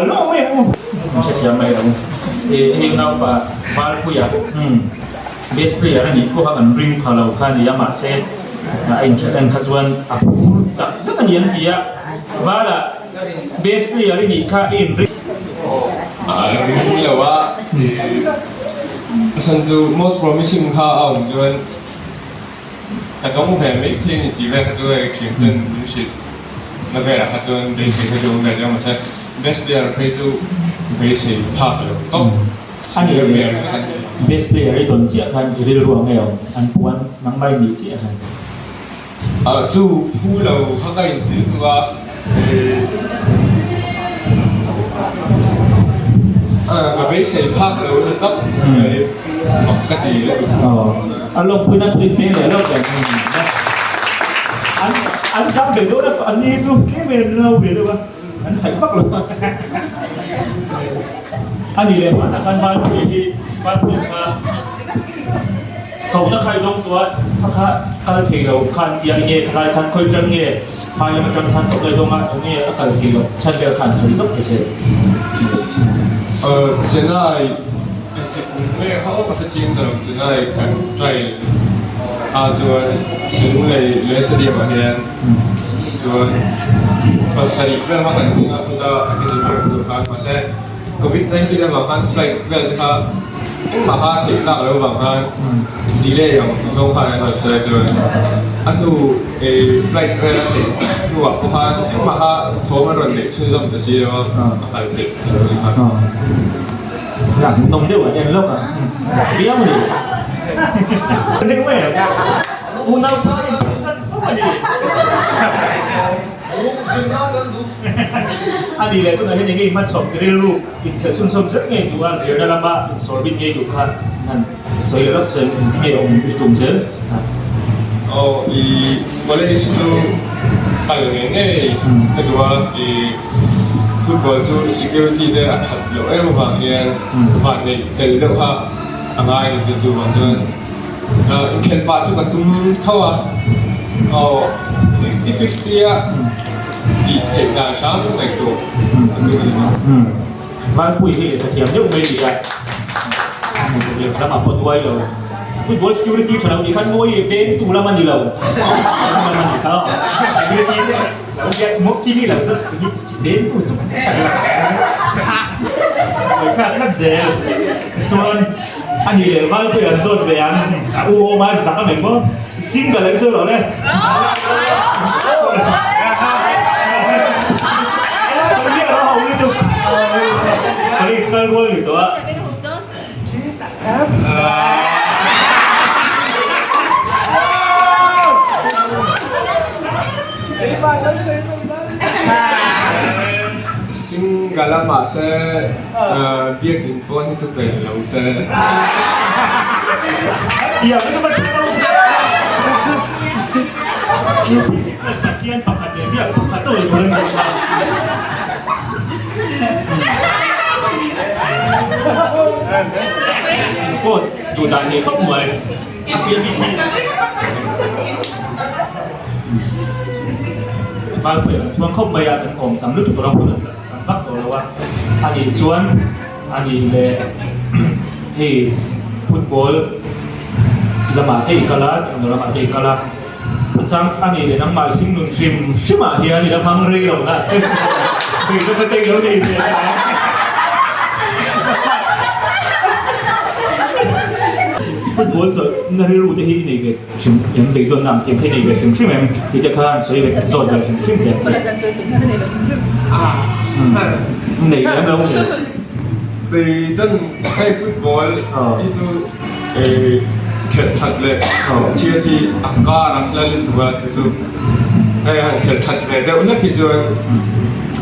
Lo mai ang u. An hrethiam mai lo. Hei naupa Valpuia best player a nih pawha kan ring pha lo kha a ni a, mahse a inkhelh en kha chuan a phur tak zet a ni an ti a. Vala best player i nih kha i inring. A ring lo a, a chhan chu most promising kha a awm chuan Ka dawng ve mai phei a ni tih vel kha chu hei thian ten min hrilh na velah kha chuan beisei kha chu awm ve deuh a mahse best player phei chu beisei phak lo tawp senior player chu kan ni. Best player i dawn chiah khan i rilru ang nge awm an puan nangmah i nih chiah khan. Chu phu lo kha ka inti lutuk a Ka beisei phak lo ni tawp mai mak ka ti lutuk. A lawmpuina tui hmel leh lawk em an an zam ve dawn a an ni chu tlem em lo ve deuh a an chhaih vak lo a ni leh hmanah khan Valpuia hi Valpuia kha Kohna kha i dawng tawh a, a kha kal thei lo khan tia enge khalai khan khawi ṭang nge phai lam aṭang khan kohna i dawng a, enge a kal thei loh chhan vel khan sawi vak ta che. Chennai engtik kum nge kha aw ka hre chiang ta lo, Chennai kan trial ah chuan Lunglei leh stadium ah hian chuan pasarih vel kha kan tling a chuta academy awm tur khan mahse Covid 19 avang khan flight vel te kha Engmah kha theih tlak lo vang khan delay ang zawng khan an rawn sawi a chuan a hnu flight vel a theih hnuah pawh khan engmah kha thawm an rawn neih chhunzawm ta si lo a, a kal theih ta lo zing kha. Nawm deuh an en lawk a, zah viau a ni. Unau pawh a inpawhsan fo a ni. A nih leh tunah hian enge i hmanchhawp rilru inkhelh chhunchhawm zel ngei duh a, zirna lama insawr bik ngei duh kha han sawi leh lawk che nge awm i tum zel a. Aw i college chu kal ngei ngei ka duh a, i football chu security te a that loh em avang hian vanneih tel deuh kha a ngai a ni chu chuvang chuan Inkhelh pah chu ka tum tho a, aw fifty fifty a tih theih dan hram ngaihtuah a tum a ni maw? Vanpui hi lehkha thiam deuh mai a ni a, lehkha lamah pawh duai lo, football security tha lo nih khan mawi veng tu lam a ni lo, lam a ni kha, security lo hian mawp chi ni lo chu veng tu chu tha lo, ngaihthlak tlat zel chuan. A nih leh Valpui an zawt ve ang, a u awm a zak a meng maw? Single an sawi rawh le. Sawi rawh ho lutuk. Police kal rual ni tawh a. Single a mahse Biakinn pawn hi chu pel lo se. Kan vak tawh lo a, a nih chuan a nih leh hei football lamah te i kal a, englo lamah te i kal a, chang a nih leh nangmah hring nun hrim hrimah hian i la hmang rei lo na che hei ka ka tei lo ni ve ta. Football chawlh na rilru te hi i nei ve hrim em beidawnna ang tih ang kha i nei ve hrim hrim em tih te kha an sawi ve zawt ve hrim hrim hle che. Nei lem lo nge. Beidawn hei football hi chu khelh that leh chhiat hi a kar a hla lutuk a chu chu hei han khelh that ve deuh hlek hi chuan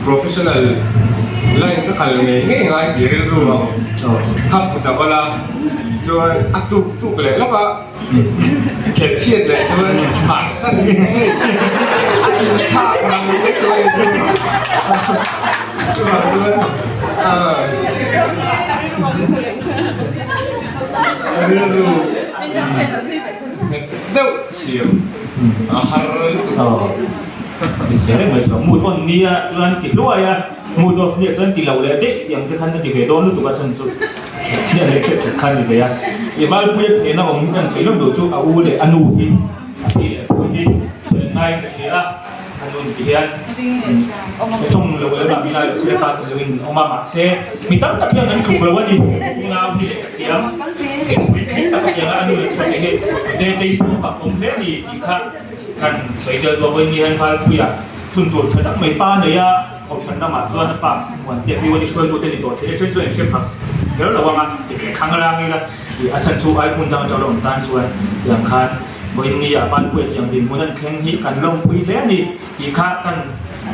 professional line ka kal ngei ngei ngai tih rilru ang kha put a bala chuan a tuk tuk leh lawk a. Khelh chhiat leh chuan hmansan ngei a inthlak rang lek lek chuvang chuan rilru nghet deuh siam a har lutuk. Reng mai chuan mut on nia chuan ti hluai a. Mood off nia chuan ti lo leh daih tih ang te khan a ti ve dawn lutuk a chhan chu chhiat leh hriat that kha a ni ve a. I Valpuia hnena awm hi kan sawi lawk duh chu a u leh a nu hi a pi leh a pu hi sawi ngai ka hria a, a nu in ti hian tawng lo leh mah milai loh chu pa ti loin awm a mahse mi tam tak hian an tluk lo a ni. Unau hi leh ka thiam engpui thleng tak a piang a, a nu leh chhuat leh hi Tetei pawh a fak awm hle a ni tih kha kan sawi tel duak vawiin ni hian Valpuia chhun tur tha tak mai pa nei a. Kohhran lamah chuan a pa Muantea hi uani hruaitute ni tawh thin e, then chuan in hre phak kher lo ang a, ti leh thlang rang ila tih a chhan chu ai hmun dang atang lo awm tan chuan tiang khan vawiin ni ah Valpuia tiang dinhmun an thleng hi kan lawmpui hle a ni tih kha kan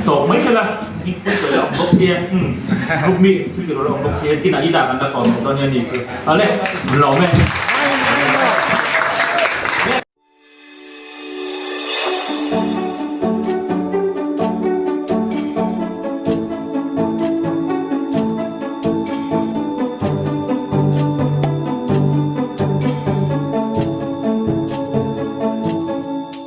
tawp mai sela hmingpui tawh la awm bawk sia umm group mi thil ti rawh la awm bawk sia tinah i dah kan la kawm leh dawn nia ni chu awle lawm e.